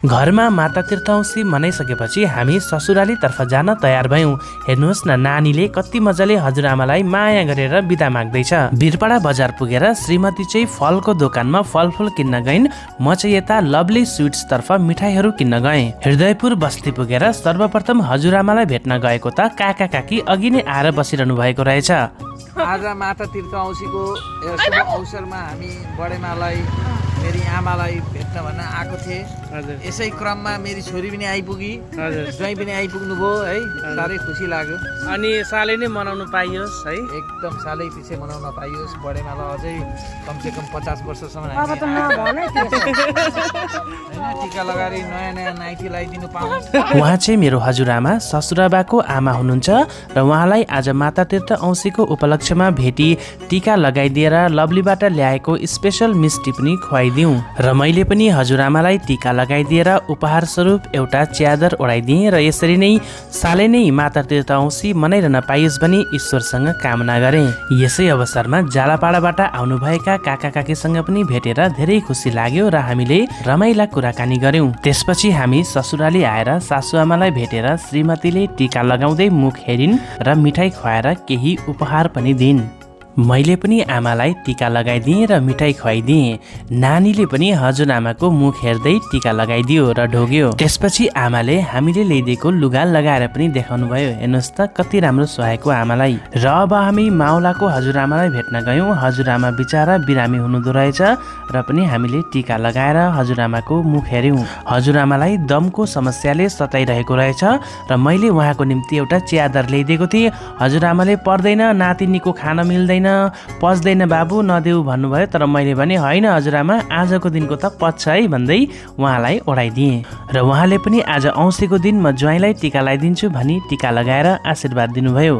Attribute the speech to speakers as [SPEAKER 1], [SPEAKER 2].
[SPEAKER 1] घरमा माता तीर्थौसी मनाइसकेपछि हामी ससुरालीतर्फ जान तयार भयौं। हेर्नुहोस् न, नानीले कति मजाले हजुरआमालाई माया गरेर बिदा माग्दैछ। बिरपाडा बजार पुगेर श्रीमती चाहिँ फलको दोकानमा फलफुल किन्न गइन्। म चाहिँ यता लभली स्वीट्स तर्फ मिठाईहरू किन्न गएँ। हृदयपुर बस्ती पुगेर सर्वप्रथम हजुरआमालाई भेट्न गएको त काका काकी अघि नै आएर बसिरहनु भएको रहेछ।
[SPEAKER 2] आज माता तीर्थौसीको शुभ अवसरमा हामी बडेमालाई मेरी आमालाई भेट्न भन्न आएको थिएँ। यसै क्रममा मेरी छोरी पनि आइपुगी, ज्वाइँ पनि आइपुग्नु भयो है। साह्रै खुसी लाग्यो।
[SPEAKER 1] अनि सालै नै मनाउनु पाइयोस् है,
[SPEAKER 2] एकदम सालै पछि मनाउन पाइयोस्। बडेमाला अझै कमसेकम 50 वर्षसम्म टिका लगाएर नयाँ नयाँ नाइटी लगाइदिनु पाऊँ।
[SPEAKER 1] उहाँ चाहिँ मेरो हजुरआमा ससुराबाको आमा हुनुहुन्छ र उहाँलाई आज माता तीर्थ औँसीको उपलक्ष्यमा भेटी टिका लगाइदिएर लभलीबाट ल्याएको स्पेशल मिस्टी पनि खुवाइदिउँ र मैले पनि हजुरआमालाई टिका लगाइदिएर उपहार स्वरूप एउटा च्यादर ओढाइदिएँ र यसरी नै सालै नै माता तीर्थ औँसी मनाइरहन पाइयोस् भनी ईश्वरसँग कामना गरेँ। यसै अवसरमा जालापाडाबाट आउनुभएका काका काकीसँग पनि भेटेर धेरै खुसी लाग्यो र हामीले रमाइला कुराकानी गर्यौं। त्यसपछि हामी ससुराली आएर सासूआमालाई भेटेर श्रीमतीले टिका लगाउँदै मुख हेरिन् र मिठाई खुवाएर केही उपहार पनि दिइन्। मैले पनि आमालाई टिका लगाइदिएँ र मिठाई खुवाइदिएँ। नानीले पनि हजुरआमाको मुख हेर्दै टिका लगाइदियो र ढोग्यो। त्यसपछि आमाले हामीले ल्याइदिएको लुगा लगाएर पनि देखाउनु भयो। हेर्नुहोस् त कति राम्रो सुहाएको आमालाई। र अब हामी माउलाको हजुरआमालाई भेट्न गयौँ। हजुरआमा बिचारा बिरामी हुनुहुँदो रहेछ र पनि हामीले टिका लगाएर हजुरआमाको मुख हेऱ्यौँ। हजुरआमालाई दमको समस्याले सताइरहेको रहेछ र मैले उहाँको निम्ति एउटा च्यादर ल्याइदिएको थिएँ। हजुरआमाले पर्दैन, नातिनीको खान मिल्दैन, पच्दैन बाबु, नदेऊ भन्नुभयो। तर मैले भने होइन हजुरआमा, आजको दिनको त पच्छ है भन्दै उहाँलाई ओढाइदिएँ र उहाँले पनि आज औँसीको दिन म ज्वाइँलाई टिका लगाइदिन्छु भनी टिका लगाएर आशीर्वाद दिनुभयो।